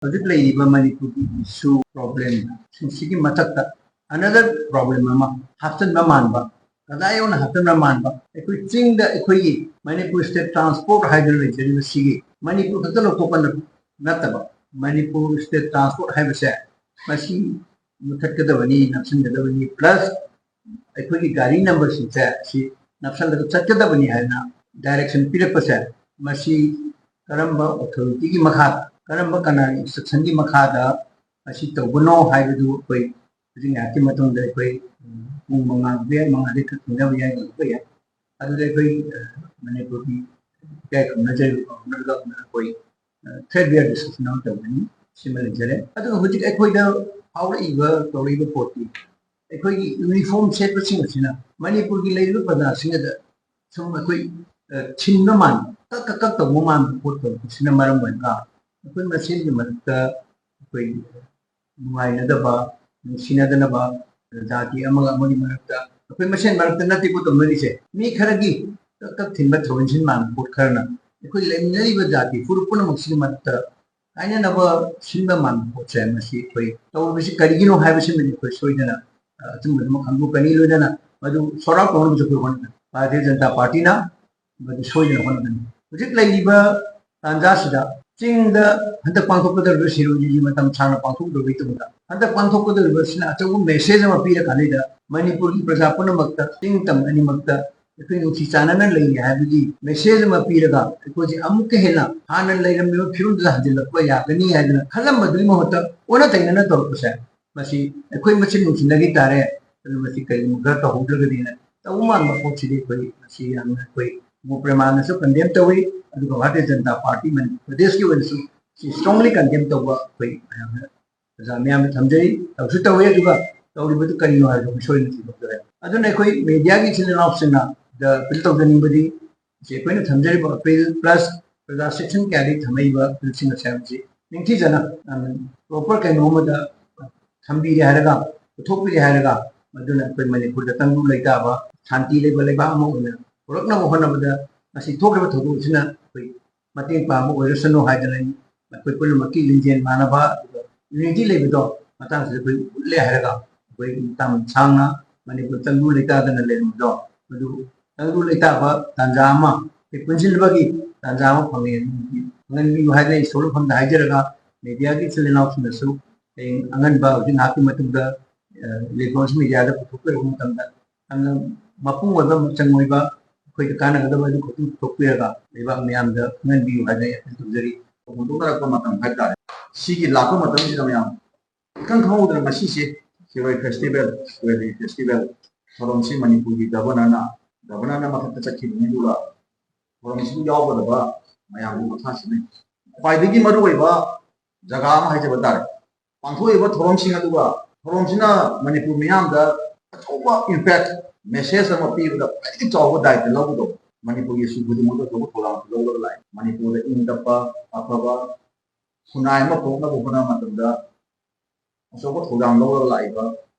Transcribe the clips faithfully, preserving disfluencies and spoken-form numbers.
ꯍꯧꯖꯤꯛ ꯂꯩꯔꯤꯕ ꯃꯅꯤꯄꯨꯔꯒꯤ ꯏꯁꯨ ꯄ꯭ꯔꯣꯕ꯭ꯂꯦꯝꯁꯤꯡꯁꯤꯒꯤ ꯃꯊꯛꯇ another problem ꯑꯃ ꯍꯥꯞꯆꯤꯟꯕ ꯃꯥꯟꯕ, ꯀꯗꯥꯏ ꯌꯧꯅ ꯍꯥꯞꯆꯤꯟꯕ ꯃꯥꯟꯕ, ꯑꯩꯈꯣꯏ ꯆꯤꯡꯗ ꯑꯩꯈꯣꯏꯒꯤ ꯃꯅꯤꯄꯨꯔ ꯁ꯭ꯇꯦꯠ ꯇ꯭ꯔꯥꯟꯁꯄꯣꯔꯠ ꯍꯥꯏꯗꯨꯅ ꯂꯩꯖꯔꯤꯕꯁꯤꯒꯤ, ꯃꯅꯤꯄꯨꯔ ꯈꯛꯇ ꯂꯧꯊꯣꯛꯄ ꯅꯠꯇꯕ, ꯃꯅꯤꯄꯨꯔ ꯁ꯭ꯇꯦꯠ ꯇ꯭ꯔꯥꯟꯁꯄꯣꯔꯠ ꯍꯥꯏꯕꯁꯦ ꯃꯁꯤ ꯃꯨꯊꯠꯀꯗꯕꯅꯤ, ꯅꯞꯁꯤꯟꯒꯗꯕꯅꯤ, ꯄ꯭ꯂꯁ ꯑꯩꯈꯣꯏꯒꯤ ꯒꯥꯔꯤ ꯅꯝꯕꯔꯁꯤꯡꯁꯦ ꯑꯁꯤ ꯅꯞꯁꯜꯂꯒ ꯆꯠꯀꯗꯕꯅꯤ ꯍꯥꯏꯅ ꯗꯥꯏꯔꯦꯛꯁꯟ ꯄꯤꯔꯛꯄꯁꯦ, ꯃꯁꯤ ꯀꯔꯝꯕ ꯑꯣꯊꯣꯔꯤꯇꯤꯒꯤ ꯃꯈꯥꯗ, ꯀꯔꯝꯕ ꯀꯅꯥꯒꯤ ꯏꯟꯁꯇ꯭ꯔꯛꯁꯟꯒꯤ ꯃꯈꯥꯗ ꯃꯁꯤ ꯇꯧꯕꯅꯣ ꯍꯥꯏꯕꯗꯨ ꯑꯩꯈꯣꯏ ꯍꯧꯖꯤꯛ ꯉꯥꯏꯍꯥꯛꯀꯤ ꯃꯇꯨꯡꯗ ꯑꯩꯈꯣꯏ ꯄꯨꯡ ꯃꯉꯥ ꯍꯧꯕ ꯌꯥꯏ, ꯃꯉꯥꯗꯒꯤ ꯈꯔ ꯊꯦꯡꯊꯕ ꯌꯥꯏ, ꯌꯦꯡꯕ ꯌꯥꯏ꯫ ꯑꯗꯨꯗ ꯑꯩꯈꯣꯏ ꯃꯅꯤꯄꯨꯔꯒꯤ ꯏꯀꯥꯏ ꯈꯨꯝꯅꯖꯔꯤꯕ ꯒꯚꯔꯅꯔꯒ ꯑꯩꯈꯣꯏ ꯊ꯭ꯔꯦꯠ ꯕꯤꯌꯔ ꯗꯤꯁꯀꯁꯟ ꯑꯃ ꯇꯧꯒꯅꯤ꯫ ꯁꯤꯃ ꯂꯩꯖꯔꯦ꯫ ꯑꯗꯨꯒ ꯍꯧꯖꯤꯛ ꯑꯩꯈꯣꯏꯗ ꯐꯥꯎꯔꯛꯏꯕ ꯇꯧꯔꯛꯏꯕ ꯄꯣꯠꯇꯤ ꯑꯩꯈꯣꯏꯒꯤ ꯌꯨꯅꯤꯐꯣꯔꯝ ꯁꯦꯠꯄꯁꯤꯡ ꯑꯁꯤꯅ ꯃꯅꯤꯄꯨꯔꯒꯤ ꯂꯩꯔꯤꯕ ꯄ꯭ꯔꯖꯥꯁꯤꯡ ꯑꯗ ꯁꯨꯝ ꯑꯩꯈꯣꯏ ꯊꯤꯟꯕ ꯃꯥꯟꯕ, ꯀꯛ ꯀꯛ ꯀꯛ ꯇꯧꯕ ꯃꯥꯟꯕ ꯄꯣꯠ ꯇꯧꯕꯁꯤꯅ ꯃꯔꯝ ꯑꯣꯏꯔꯒ ꯑꯩꯈꯣꯏ ꯃꯁꯦꯟꯒꯤ ꯃꯔꯛꯇ ꯑꯩꯈꯣꯏ ꯅꯨꯡꯉꯥꯏꯅꯗꯕ, ꯅꯨꯡꯁꯤꯅꯗꯅꯕ, ꯖꯥꯇꯤ ꯑꯃꯒ ꯑꯃꯒꯤ ꯃꯔꯛꯇ, ꯑꯩꯈꯣꯏ ꯃꯁꯦꯟ ꯃꯔꯛꯇ ꯅꯠꯇꯦꯀꯣ ꯇꯧꯅꯔꯤꯁꯦ, ꯃꯤ ꯈꯔꯒꯤ ꯀꯛ ꯀꯛ ꯊꯤꯟꯕ ꯊꯧꯔꯝꯁꯤꯟ ꯃꯥꯟꯕ ꯄꯣꯠ ꯈꯔꯅ ꯑꯩꯈꯣꯏ ꯂꯩꯃꯤꯟꯅꯔꯤꯕ ꯖꯥꯇꯤ ꯐꯨꯔꯨꯞ ꯄꯨꯝꯅꯃꯛꯁꯤꯒꯤ ꯃꯔꯛꯇ ꯀꯥꯏꯅꯅꯕ ꯁꯤꯟꯕ ꯃꯥꯟꯕ ꯄꯣꯠꯁꯦ ꯃꯁꯤ ꯑꯩꯈꯣꯏ ꯇꯧꯔꯤꯕꯁꯤ ꯀꯔꯤꯒꯤꯅꯣ ꯍꯥꯏꯕꯁꯤꯃꯗꯤ ꯑꯩꯈꯣꯏ ꯁꯣꯏꯗꯅ, ꯑ, ꯑꯆꯨꯝꯕꯗꯨꯃꯛ ꯈꯪꯗꯣꯛꯀꯅꯤ꯫ ꯂꯣꯏꯅꯅ ꯃꯗꯨ ꯁꯣꯔꯠ ꯑꯥꯎꯠ ꯇꯧꯅꯕꯁꯨ ꯑꯩꯈꯣꯏ ꯍꯣꯠꯅꯒꯅꯤ꯫ ꯚꯥꯔꯇꯤꯌ ꯖꯅꯇꯥ ꯄꯥꯔꯇꯤꯅ ꯃꯗꯨ ꯁꯣꯏꯗꯅ ꯍꯣꯠꯅꯒꯅꯤ꯫ ꯍꯧꯖꯤꯛ ꯂꯩꯔꯤꯕ ꯇꯥꯟꯖꯥꯁꯤꯗ ꯆꯤꯡꯗ ꯍꯟꯗꯛ ꯄꯥꯡꯊꯣꯛꯀꯗꯧꯔꯤꯕ ꯁꯤꯔꯣꯏ ꯂꯤꯂꯤ ꯃꯇꯝ ꯁꯥꯡꯅ ꯄꯥꯡꯊꯣꯛꯂꯨꯕꯒꯤ ꯇꯨꯡꯗ ꯍꯟꯗꯛ ꯄꯥꯡꯊꯣꯛꯀꯗꯧꯔꯤꯕꯁꯤꯅ ꯑꯆꯧꯕ ꯃꯦꯁꯦꯖ ꯑꯃ ꯄꯤꯔꯀꯥꯟꯗ ꯃꯅꯤꯄꯨꯔꯒꯤ ꯄ꯭ꯔꯖꯥ ꯄꯨꯝꯅꯃꯛꯇ, ꯆꯤꯡ ꯇꯝ ꯑꯅꯤꯃꯛꯇ ꯑꯩꯈꯣꯏ ꯅꯨꯡꯁꯤ ꯆꯥꯟꯅꯅ ꯂꯩꯔꯤ ꯍꯥꯏꯕꯒꯤ ꯃꯦꯁꯦꯖ ꯑꯃ ꯄꯤꯔꯒ ꯑꯩꯈꯣꯏꯁꯦ ꯑꯃꯨꯛꯀ ꯍꯦꯟꯅ ꯍꯥꯟꯅ ꯂꯩꯔꯝꯃꯤꯕ ꯐꯤꯕꯝꯗꯨꯗ ꯍꯟꯖꯤꯜꯂꯛꯄ ꯌꯥꯒꯅꯤ ꯍꯥꯏꯗꯅ ꯈꯜꯂꯝꯕꯗꯨꯒꯤ ꯃꯍꯨꯠꯇ ꯑꯣꯟꯅ ꯇꯩꯅꯅ ꯇꯧꯔꯛꯄꯁꯦ, ꯃꯁꯤ ꯑꯩꯈꯣꯏ ꯃꯁꯦꯟ ꯅꯨꯡꯁꯤꯅꯈꯤ ꯇꯥꯔꯦ꯫ ꯑꯗꯨ ꯃꯁꯤ ꯀꯔꯤꯒꯨꯝꯕ ꯈꯔ ꯇꯧꯍꯧꯗ꯭ꯔꯒꯗꯤꯅ ꯇꯧꯕ ꯃꯥꯟꯕ ꯄꯣꯠꯁꯤꯗꯤ ꯑꯩꯈꯣꯏ ꯃꯁꯤ ꯌꯥꯝꯅ ꯑꯩꯈꯣꯏ ꯃꯨ ꯄ꯭ꯔꯦꯃꯥꯅꯁꯨ ꯀꯟꯗꯦꯝ ꯇꯧꯏ, ꯑꯗꯨꯒ ꯚꯥꯔꯇꯤꯌ ꯖꯅꯇꯥ ꯄꯥꯔꯇꯤ ꯃꯅꯤꯄꯨꯔ ꯄ꯭ꯔꯗꯦꯁꯀꯤ ꯑꯣꯏꯅꯁꯨ ꯁꯤ ꯁ꯭ꯇꯔꯣꯡꯂꯤ ꯀꯟꯗꯦꯝ ꯇꯧꯕ ꯑꯩꯈꯣꯏ ꯃꯌꯥꯝꯅ, ꯄ꯭ꯔꯖꯥ ꯃꯌꯥꯝꯗ ꯊꯝꯖꯔꯤ꯫ ꯇꯧꯁꯨ ꯇꯧꯏ, ꯑꯗꯨꯒ ꯇꯧꯔꯤꯕꯗꯨ ꯀꯔꯤꯅꯣ ꯍꯥꯏꯕꯗꯨ ꯑꯩꯈꯣꯏ ꯁꯣꯏꯗꯅ ꯊꯤꯗꯣꯛꯆꯔꯦ꯫ ꯑꯗꯨꯅ ꯑꯩꯈꯣꯏ ꯃꯦꯗꯤꯌꯥꯒꯤ ꯏꯆꯤꯜ ꯏꯅꯥꯎꯁꯤꯡꯅ ꯗ ꯑꯄꯤꯜ ꯇꯧꯖꯅꯤꯡꯕꯗꯤ, ꯉꯁꯤ ꯑꯩꯈꯣꯏꯅ ꯊꯝꯖꯔꯤꯕ ꯑꯄꯤꯜ ꯄ꯭ꯂꯁ ꯄ꯭ꯔꯖꯥ ꯁꯦꯛꯁꯟ ꯀꯌꯥꯗꯒꯤ ꯊꯝꯃꯛꯏꯕ ꯑꯄꯤꯜꯁꯤꯡ ꯑꯁꯦ ꯍꯥꯏꯕꯁꯤ ꯅꯤꯡꯊꯤꯖꯅ, ꯌꯥꯝꯅ ꯄ꯭ꯔꯣꯄꯔ ꯀꯩꯅꯣ ꯑꯃꯗ ꯊꯝꯕꯤꯔꯦ ꯍꯥꯏꯔꯒ, ꯄꯨꯊꯣꯛꯄꯤꯔꯦ ꯍꯥꯏꯔꯒ, ꯃꯗꯨꯅ ꯑꯩꯈꯣꯏ ꯃꯅꯤꯄꯨꯔꯗ ꯇꯪꯗꯨ ꯂꯩꯇꯥꯕ, ꯁꯥꯟꯇꯤ ꯂꯩꯕ ꯂꯩꯕꯥꯛ ꯑꯃ ꯑꯣꯏꯅ ꯄꯨꯔꯛꯅꯕ ꯍꯣꯠꯅꯕꯗ ꯉꯁꯤ ꯊꯣꯛꯂꯤꯕ ꯊꯧꯗꯣꯛ ꯑꯁꯤꯅ ꯑꯩꯈꯣꯏ ꯃꯇꯦꯡ ꯄꯥꯡꯕ ꯑꯣꯏꯔꯁꯅꯨ ꯍꯥꯏꯗꯅ ꯑꯩ ꯑꯩꯈꯣꯏ ꯄꯨꯝꯅꯃꯛꯀꯤ ꯂꯤꯡꯖꯦꯜ ꯃꯥꯟꯅꯕ, unity ꯂꯩꯕꯗꯣ ꯃꯇꯥꯡꯁꯤꯗ ꯑꯩꯈꯣꯏ ꯎꯠꯂꯦ ꯍꯥꯏꯔꯒ, ꯑꯩꯈꯣꯏ ꯃꯇꯝ ꯁꯥꯡꯅ ꯃꯅꯤꯄꯨꯔ ꯇꯪꯗꯨ ꯂꯩꯇꯥꯗꯅ ꯂꯩꯔꯝꯕꯗꯣ, ꯃꯗꯨ ꯇꯪꯗꯨ ꯂꯩꯇꯥꯕ ꯇꯥꯟꯖꯥ ꯑꯃ, ꯑꯩꯈꯣꯏ ꯄꯨꯟꯁꯤꯟꯕꯒꯤ ꯇꯥꯟꯖꯥ ꯑꯃ ꯐꯪꯉꯦ꯫ ꯑꯉꯟꯕꯤꯌꯨ ꯍꯥꯏꯗꯅ ꯏꯁꯣꯔ ꯃꯐꯝꯗ ꯍꯥꯏꯖꯔꯒ, media ꯒꯤ ꯏꯆꯤꯜ ꯏꯅꯥꯎꯁꯤꯡꯅꯁꯨ ꯍꯌꯦꯡ ꯑꯉꯟꯕ, ꯍꯧꯖꯤꯛ ꯉꯥꯏꯍꯥꯛꯀꯤ ꯃꯇꯨꯡꯗ, ꯑ, electronic media ꯗ ꯄꯨꯊꯣꯛꯄꯤꯔꯛꯄ ꯃꯇꯝꯗ ꯌꯥꯝꯅ ꯃꯄꯨꯡ ꯑꯣꯏꯕ, ꯃꯆꯪ ꯑꯣꯏꯕ, ꯑꯩꯈꯣꯏꯗ ꯀꯥꯟꯅꯒꯗꯕ ꯑꯗꯨ ꯈꯛꯇꯪ ꯄꯨꯊꯣꯛꯄꯤꯔꯒ ꯂꯩꯕꯥꯛ ꯃꯤꯌꯥꯝꯗ ꯈꯪꯍꯟꯕꯤꯌꯨ ꯍꯥꯏꯅ ꯑꯩ ꯑꯄꯤꯜ ꯇꯧꯖꯔꯤ꯫ ꯍꯧꯗꯣꯛꯅꯔꯛꯄ ꯃꯇꯝ ꯍꯥꯏꯕ ꯇꯥꯔꯦ꯫ ꯁꯤꯒꯤ ꯂꯥꯛꯄ ꯃꯇꯝꯁꯤꯗ ꯃꯌꯥꯝ ꯏꯈꯪ ꯈꯪꯍꯧꯗꯅ ꯉꯁꯤꯁꯦ ꯁꯤꯔꯣꯏ festival, ꯁꯤꯔꯣꯏ festival ꯊꯧꯔꯝꯁꯤ ꯃꯅꯤꯄꯨꯔꯒꯤ Governor ꯅ, Governor ꯅ ꯃꯊꯛꯇ ꯆꯠꯈꯤꯕꯅꯤ, ꯑꯗꯨꯒ ꯊꯧꯔꯝꯁꯤꯕꯨ ꯌꯥꯎꯒꯗꯕ ꯃꯌꯥꯝꯕꯨ ꯃꯊꯥ ꯁꯤꯟꯅꯩ꯫ ꯈ꯭ꯋꯥꯏꯗꯒꯤ ꯃꯔꯨꯑꯣꯏꯕ ꯖꯒꯥ ꯑꯃ ꯍꯥꯏꯖꯕ ꯇꯥꯔꯦ, ꯄꯥꯡꯊꯣꯛꯏꯕ ꯊꯧꯔꯝꯁꯤꯡ ꯑꯗꯨꯒ ꯊꯧꯔꯝꯁꯤꯅ ꯃꯅꯤꯄꯨꯔ ꯃꯤꯌꯥꯝꯗ ꯑꯆꯧꯕ impact, message ꯑꯃ ꯄꯤꯕꯗ ꯈ꯭ꯋꯥꯏꯗꯒꯤ ꯆꯥꯎꯕ ꯗꯥꯏꯇ ꯂꯧꯒꯗꯧꯕ, ꯃꯅꯤꯄꯨꯔꯒꯤ ꯏꯁꯨ ꯈꯨꯗꯤꯡꯃꯛꯇ ꯑꯆꯧꯕ ꯊꯧꯗꯥꯡ ꯂꯧꯔꯒ ꯂꯥꯛꯏ꯫ ꯃꯅꯤꯄꯨꯔꯗ ꯏꯪ ꯇꯞꯄ, ꯑꯐꯕ, ꯈꯨꯟꯅꯥꯏ ꯑꯃ ꯄꯨꯔꯛꯅꯕ ꯍꯣꯠꯅꯕ ꯃꯇꯝꯗ ꯑꯆꯧꯕ ꯊꯧꯗꯥꯡ ꯂꯧꯔꯒ ꯂꯥꯛꯏꯕ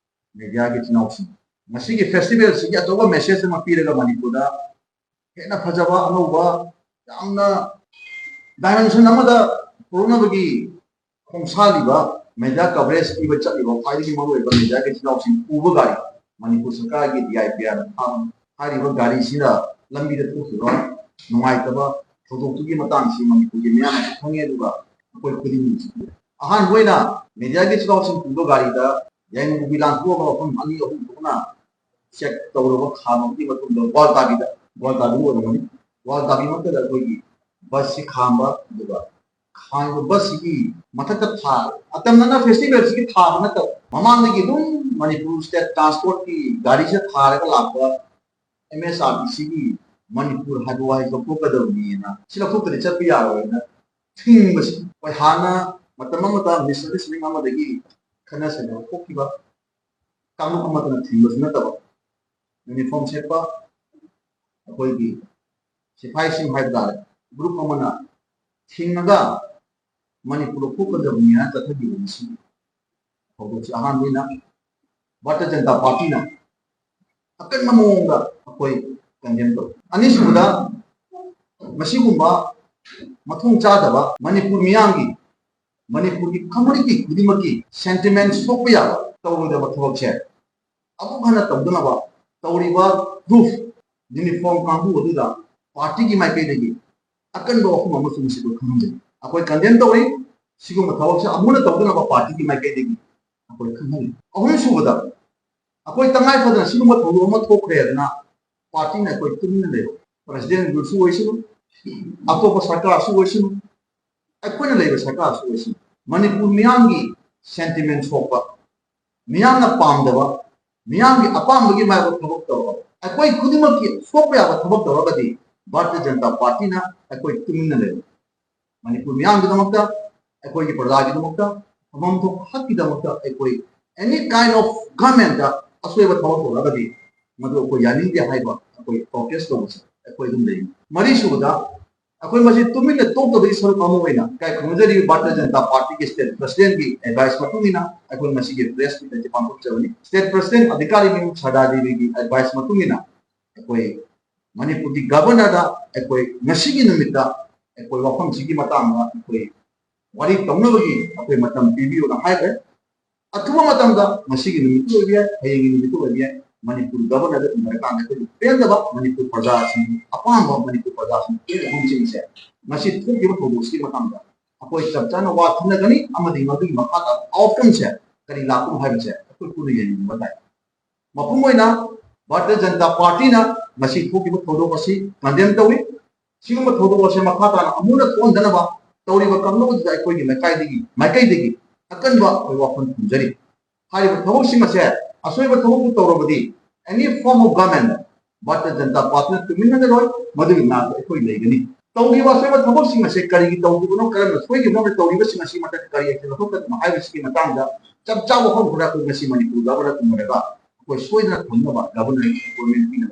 media ꯒꯤ ꯏꯆꯤꯟ ꯏꯅꯥꯎꯁꯤꯡ, ꯃꯁꯤꯒꯤ festival ꯁꯤꯒꯤ ꯑꯆꯧꯕ message ꯑꯃ ꯄꯤꯔꯒ ꯃꯅꯤꯄꯨꯔꯗ ꯍꯦꯟꯅ ꯐꯖꯕ, ꯑꯅꯧꯕ, ꯌꯥꯝꯅ dimension ꯑꯃꯗ ꯄꯨꯔꯛꯅꯕꯒꯤ ꯈꯣꯡꯁꯥꯜꯂꯤꯕ, media coverage ꯄꯤꯕ ꯆꯠꯂꯤꯕ ꯈ꯭ꯋꯥꯏꯗꯒꯤ ꯃꯔꯨꯑꯣꯏꯕ media ꯒꯤ ꯏꯆꯤꯜ ꯏꯅꯥꯎꯁꯤꯡ ꯄꯨꯕ ꯒꯥꯔꯤ, ꯃꯅꯤꯄꯨꯔ ꯁꯔꯀꯥꯔꯒꯤ D I P R ꯅ ꯊꯥꯕ ꯍꯥꯏꯔꯤꯕ ꯒꯥꯔꯤꯁꯤꯅ ꯂꯝꯕꯤꯗ ꯊꯣꯛꯈꯤꯕ ꯅꯨꯡꯉꯥꯏꯇꯕ ꯊꯧꯗꯣꯛꯇꯨꯒꯤ ꯃꯇꯥꯡꯁꯤ ꯃꯅꯤꯄꯨꯔꯒꯤ ꯃꯤꯌꯥꯝꯅꯁꯨ ꯈꯪꯉꯦ, ꯑꯗꯨꯒ ꯑꯩꯈꯣꯏ ꯈꯨꯗꯤꯡꯃꯛꯁꯨ꯫ ꯑꯍꯥꯟꯕ ꯑꯣꯏꯅ media ꯒꯤ ꯏꯆꯤꯜ ꯏꯅꯥꯎꯁꯤꯡ ꯄꯨꯕ ꯒꯥꯔꯤꯗ ꯌꯥꯏꯉꯪꯄꯣꯛꯄꯤ ꯂꯥꯟꯊꯣꯛꯑꯒ ꯃꯐꯝ ꯑꯅꯤ ꯑꯍꯨꯝ ꯊꯣꯛꯅ check ꯇꯧꯔꯕ ꯈꯥꯝꯃꯕꯒꯤ ꯃꯇꯨꯡꯗ ꯒ꯭ꯋꯥꯜꯇꯥꯕꯤꯗ, ꯒ꯭ꯋꯥꯜꯇꯥꯕꯤ ꯑꯣꯏꯔꯝꯒꯅꯤ, ꯒ꯭ꯋꯥꯜꯇꯥꯕꯤꯃꯛꯇꯗ ꯑꯩꯈꯣꯏꯒꯤ bus ꯁꯤ ꯈꯥꯝꯕ, ꯑꯗꯨꯒ ꯈꯥꯝꯃꯤꯕ bus ꯁꯤꯒꯤ ꯃꯊꯛꯇ ꯊꯥ-, ꯑꯇꯝꯅꯅ festival ꯁꯤꯒꯤ ꯊꯥꯕ ꯅꯠꯇꯕ, ꯃꯃꯥꯡꯗꯒꯤ ꯑꯗꯨꯝ ꯃꯅꯤꯄꯨꯔ state transport ꯀꯤ ꯒꯥꯔꯤꯁꯤꯗ ꯊꯥꯔꯒ ꯂꯥꯛꯄ M S R T C ꯒꯤ ꯃꯅꯤꯄꯨꯔ ꯍꯥꯏꯕ ꯋꯥꯍꯩ ꯂꯧꯊꯣꯛꯀꯗꯕꯅꯤꯅ, ꯁꯤ ꯂꯧꯊꯣꯛꯇ꯭ꯔꯗꯤ ꯆꯠꯄ ꯌꯥꯔꯣꯏꯅ ꯊꯤꯡꯕꯁꯤ, ꯑꯩꯈꯣꯏ ꯍꯥꯟꯅ ꯃꯇꯝ ꯑꯃꯗ misunderstanding ꯑꯃꯗꯒꯤ ꯈꯠꯅ ꯆꯩꯅꯕ ꯊꯣꯛꯈꯤꯕ ꯀꯥꯡꯂꯨꯞ ꯑꯃꯠꯇꯅ ꯊꯤꯡꯕꯁꯨ ꯅꯠꯇꯕ, uniform ꯁꯦꯠꯄ ꯑꯩꯈꯣꯏꯒꯤ ꯁꯤꯐꯥꯏꯁꯤꯡ ꯍꯥꯏꯕ ꯇꯥꯔꯦ, group ꯑꯃꯅ ꯊꯤꯡꯉꯒ ꯃꯅꯤꯄꯨꯔ ꯂꯧꯊꯣꯛꯀꯗꯕꯅꯤ ꯍꯥꯏꯅ ꯆꯠꯊꯈꯤꯕ ꯃꯁꯤꯒꯤ ꯊꯧꯗꯣꯛꯁꯤ ꯑꯍꯥꯟꯕ ꯑꯣꯏꯅ ꯚꯥꯔꯇꯤꯌ ꯖꯅꯇꯥ ꯄꯥꯔꯇꯤꯅ ꯑꯀꯟꯕ ꯃꯑꯣꯡꯗ ꯑꯩꯈꯣꯏ condemn ꯇꯧꯏ꯫ ꯑꯅꯤꯁꯨꯕꯗ, ꯃꯁꯤꯒꯨꯝꯕ ꯃꯊꯣꯡ ꯆꯥꯗꯕ, ꯃꯅꯤꯄꯨꯔ ꯃꯤꯌꯥꯝꯒꯤ, ꯃꯅꯤꯄꯨꯔꯒꯤ ꯀꯝꯃꯨꯅꯤꯇꯤ ꯈꯨꯗꯤꯡꯃꯛꯀꯤ ꯁꯦꯟꯇꯤꯃꯦꯟ ꯁꯣꯛꯄ ꯌꯥꯕ ꯇꯧꯔꯣꯏꯗꯕ ꯊꯕꯛꯁꯦ ꯑꯃꯨꯛ ꯍꯟꯅ ꯇꯧꯗꯅꯕ ꯇꯧꯔꯤꯕ ꯒ꯭ꯔꯨꯞ ꯌꯨꯅꯤꯐꯣꯔꯝ ꯀꯥꯡꯕꯨ ꯑꯗꯨꯗ ꯄꯥꯔꯇꯤꯒꯤ ꯃꯥꯏꯀꯩꯗꯒꯤ ꯑꯀꯟꯕ ꯋꯥꯐꯝ ꯑꯃꯁꯨ ꯃꯁꯤꯗ ꯈꯪꯍꯟꯖꯔꯤ꯫ ꯑꯩꯈꯣꯏ ꯀꯟꯗꯦꯝ ꯇꯧꯔꯤ꯫ ꯁꯤꯒꯨꯝꯕ ꯊꯕꯛꯁꯦ ꯑꯃꯨꯛ ꯍꯟꯅ ꯇꯧꯗꯅꯕ ꯄꯥꯔꯇꯤꯒꯤ ꯃꯥꯏꯀꯩꯗꯒꯤ ꯑꯩꯈꯣꯏ ꯈꯪꯍꯜꯂꯤ꯫ ꯑꯍꯨꯝꯁꯨꯕꯗ, ꯑꯩꯈꯣꯏ ꯇꯉꯥꯏ ꯐꯗꯅ ꯁꯤꯒꯨꯝꯕ ꯊꯧꯗꯣꯛ ꯑꯃ ꯊꯣꯛꯈ꯭ꯔꯦ ꯍꯥꯏꯗꯅ ꯄꯥꯔꯇꯤꯅ ꯑꯩꯈꯣꯏ ꯇꯨꯃꯤꯟꯅ ꯂꯩꯔꯣꯏ꯫ ꯄ꯭ꯔꯁꯤꯗꯦꯟ ꯔꯨꯜꯁꯨ ꯑꯣꯏꯁꯅꯨ, ꯑꯇꯣꯞꯄ ꯁꯔꯀꯥꯔꯁꯨ ꯑꯣꯏꯁꯅꯨ, ꯑꯩꯈꯣꯏꯅ ꯂꯩꯕ ꯁꯔꯀꯥꯔꯁꯨ ꯑꯣꯏꯁꯅꯨ, ꯃꯅꯤꯄꯨꯔ ꯃꯤꯌꯥꯝꯒꯤ ꯁꯦꯟꯇꯤꯃꯦꯟ ꯁꯣꯛꯄ, ꯃꯤꯌꯥꯝꯅ ꯄꯥꯝꯗꯕ, ꯃꯤꯌꯥꯝꯒꯤ ꯑꯄꯥꯝꯕꯒꯤ ꯃꯥꯏꯕ ꯊꯕꯛ ꯇꯧꯔꯒ ꯑꯩꯈꯣꯏ ꯈꯨꯗꯤꯡꯃꯛꯀꯤ ꯁꯣꯛꯄ ꯌꯥꯕ ꯊꯕꯛ ꯇꯧꯔꯒꯗꯤ ꯚꯥꯔꯇꯤꯌ ꯖꯅꯇꯥ ꯄꯥꯔꯇꯤꯅ ꯑꯩꯈꯣꯏ ꯇꯨꯃꯤꯟꯅ ꯂꯩꯔꯣꯏ꯫ ꯃꯅꯤꯄꯨꯔ ꯃꯤꯌꯥꯝꯒꯤꯗꯃꯛꯇ, ꯑꯩꯈꯣꯏꯒꯤ ꯄ꯭ꯔꯖꯥꯒꯤꯗꯃꯛꯇ, ꯐꯝꯐꯝ ꯊꯣꯛꯄ ꯍꯛꯀꯤꯗꯃꯛꯇ ꯑꯩꯈꯣꯏ any kind of government ꯑꯁꯣꯏꯕ ꯊꯕꯛ ꯇꯧꯔꯒꯗꯤ ꯃꯗꯨ ꯑꯩꯈꯣꯏ ꯌꯥꯅꯤꯡꯗꯦ ꯍꯥꯏꯕ ꯑꯩꯈꯣꯏ ꯄ꯭ꯔꯣꯇꯦꯁ ꯇꯧꯕꯁꯦ ꯑꯩꯈꯣꯏ ꯑꯗꯨꯝ ꯂꯩ꯫ ꯃꯔꯤꯁꯨꯕꯗ, ꯑꯩꯈꯣꯏ ꯃꯁꯤ ꯇꯨꯃꯤꯟꯅ ꯇꯣꯛꯇꯕꯒꯤ ꯁꯔꯨꯛ ꯑꯃ ꯑꯣꯏꯅ ꯏꯀꯥꯏ ꯈꯨꯝꯅꯖꯔꯤꯕ ꯚꯥꯔꯇꯤꯌ ꯖꯅꯇꯥ ꯄꯥꯔꯇꯤꯒꯤ ꯁ꯭ꯇꯦꯠ ꯄ꯭ꯔꯁꯤꯗꯦꯟꯒꯤ ꯑꯦꯗꯚꯥꯏꯁ ꯃꯇꯨꯡ ꯏꯟꯅ ꯑꯩꯈꯣꯏ ꯉꯁꯤꯒꯤ ꯄ꯭ꯔꯦꯁ ꯃꯤꯠ ꯑꯁꯤ ꯄꯥꯡꯊꯣꯛꯆꯕꯅꯤ꯫ ꯁ꯭ꯇꯦꯠ ꯄ꯭ꯔꯁꯤꯗꯦꯟ ꯑꯙꯤꯀꯥꯔꯤ ꯃꯌꯨꯝ ꯁꯔꯗꯥ ꯗꯦꯕꯤꯒꯤ ꯑꯦꯗꯚꯥꯏꯁ ꯃꯇꯨꯡ ꯏꯟꯅ ꯑꯩꯈꯣꯏ ꯃꯅꯤꯄꯨꯔꯒꯤ ꯒꯚꯔꯅꯔꯗ ꯑꯩꯈꯣꯏ ꯉꯁꯤꯒꯤ ꯅꯨꯃꯤꯠꯇ ꯑꯩꯈꯣꯏ ꯋꯥꯐꯝꯁꯤꯒꯤ ꯃꯇꯥꯡꯗ ꯑꯩꯈꯣꯏ ꯋꯥꯔꯤ ꯇꯧꯅꯕꯒꯤ ꯑꯩꯈꯣꯏ ꯃꯇꯝ ꯄꯤꯕꯤꯌꯨꯅ ꯍꯥꯏꯈ꯭ꯔꯦ꯫ ꯑꯊꯨꯕ ꯃꯇꯝꯗ ꯉꯁꯤꯒꯤ ꯅꯨꯃꯤꯠꯇꯨ ꯑꯣꯏꯕ ꯌꯥꯏ, ꯍꯌꯦꯡꯒꯤ ꯅꯨꯃꯤꯠꯇꯨ ꯑꯣꯏꯕ ꯌꯥꯏ, ꯃꯅꯤꯄꯨꯔ ꯒꯚꯔꯅꯔꯗ ꯎꯅꯔꯀꯥꯟꯗ ꯑꯩꯈꯣꯏꯒꯤ ꯄꯦꯟꯗꯕ ꯃꯅꯤꯄꯨꯔ ꯄ꯭ꯔꯖꯥꯁꯤꯡ, ꯑꯄꯥꯝꯕ ꯃꯅꯤꯄꯨꯔ ꯄ꯭ꯔꯖꯥꯁꯤꯡ ꯄꯦꯟꯗꯕꯁꯤꯡꯁꯦ ꯉꯁꯤ ꯊꯣꯛꯈꯤꯕ ꯊꯧꯗꯣꯛꯁꯤꯒꯤ ꯃꯇꯥꯡꯗ ꯑꯩꯈꯣꯏ ꯆꯞ ꯆꯥꯅ ꯋꯥ ꯈꯟꯅꯒꯅꯤ ꯑꯃꯗꯤ ꯃꯗꯨꯒꯤ ꯃꯈꯥ ꯇꯥꯕ ꯑꯥꯎꯠꯀꯝꯁꯦ ꯀꯔꯤ ꯂꯥꯛꯄꯅꯣ ꯍꯥꯏꯕꯁꯦ ꯑꯩꯈꯣꯏ ꯄꯨꯟꯅ ꯌꯦꯡꯃꯤꯟꯅꯕ ꯇꯥꯏ꯫ ꯃꯄꯨꯡ ꯑꯣꯏꯅ ꯚꯥꯔꯇꯤꯌ ꯖꯅꯇꯥ ꯄꯥꯔꯇꯤꯅ ꯉꯁꯤ ꯊꯣꯛꯈꯤꯕ ꯊꯧꯗꯣꯛ ꯑꯁꯤ ꯀꯟꯗꯦꯝ ꯇꯧꯏ꯫ ꯁꯤꯒꯨꯝꯕ ꯊꯧꯗꯣꯛ ꯑꯁꯤ ꯃꯈꯥ ꯇꯥꯅ ꯑꯃꯨꯛ ꯍꯟꯅ ꯊꯣꯛꯍꯟꯗꯅꯕ ꯇꯧꯔꯤꯕ ꯀꯥꯡꯂꯨꯞ ꯑꯗꯨꯗ ꯑꯩꯈꯣꯏꯒꯤ ꯂꯩꯀꯥꯏꯗꯒꯤ, ꯃꯥꯏꯀꯩꯗꯒꯤ ꯑꯀꯟꯕ ꯑꯩꯈꯣꯏ ꯋꯥꯐꯝ ꯊꯝꯖꯔꯤ꯫ ꯍꯥꯏꯔꯤꯕ ꯊꯕꯛꯁꯤꯡ ꯑꯁꯦ ꯑꯁꯣꯏꯕ ꯊꯕꯛꯄꯨ ꯇꯧꯔꯕꯗꯤ any form of government Bharatiya Janata ꯄꯥꯔꯇꯤꯅ ꯇꯨꯃꯤꯟꯅ ꯂꯩꯔꯣꯏ, ꯃꯗꯨꯒꯤ ꯃꯅꯥꯛꯇ ꯑꯩꯈꯣꯏ ꯂꯩꯒꯅꯤ꯫ ꯇꯧꯈꯤꯕ ꯑꯁꯣꯏꯕ ꯊꯕꯛꯁꯤꯡ ꯑꯁꯦ ꯀꯔꯤꯒꯤ ꯇꯧꯈꯤꯕꯅꯣ, ꯀꯔꯝꯅ ꯁꯣꯏꯈꯤꯕꯅꯣ, ꯇꯧꯔꯤꯕꯁꯤꯡ ꯑꯁꯤ ꯃꯊꯛ ꯀꯔꯤ action ꯂꯧꯈꯠꯀꯗꯕꯅꯣ ꯍꯥꯏꯕꯁꯤꯒꯤ ꯃꯇꯥꯡꯗ ꯆꯞ ꯆꯥꯕ ꯋꯥꯐꯝ ꯈꯔ ꯑꯩꯈꯣꯏ ꯉꯁꯤ ꯃꯅꯤꯄꯨꯔ ꯒꯚꯔꯅꯔ ꯎꯅꯔꯒ ꯑꯩꯈꯣꯏ ꯁꯣꯏꯗꯅ ꯊꯝꯅꯕ ꯒꯚꯔꯅꯔꯒꯤ ꯑꯦꯄꯣꯏꯟꯃꯦꯟ ꯄꯤꯅꯕ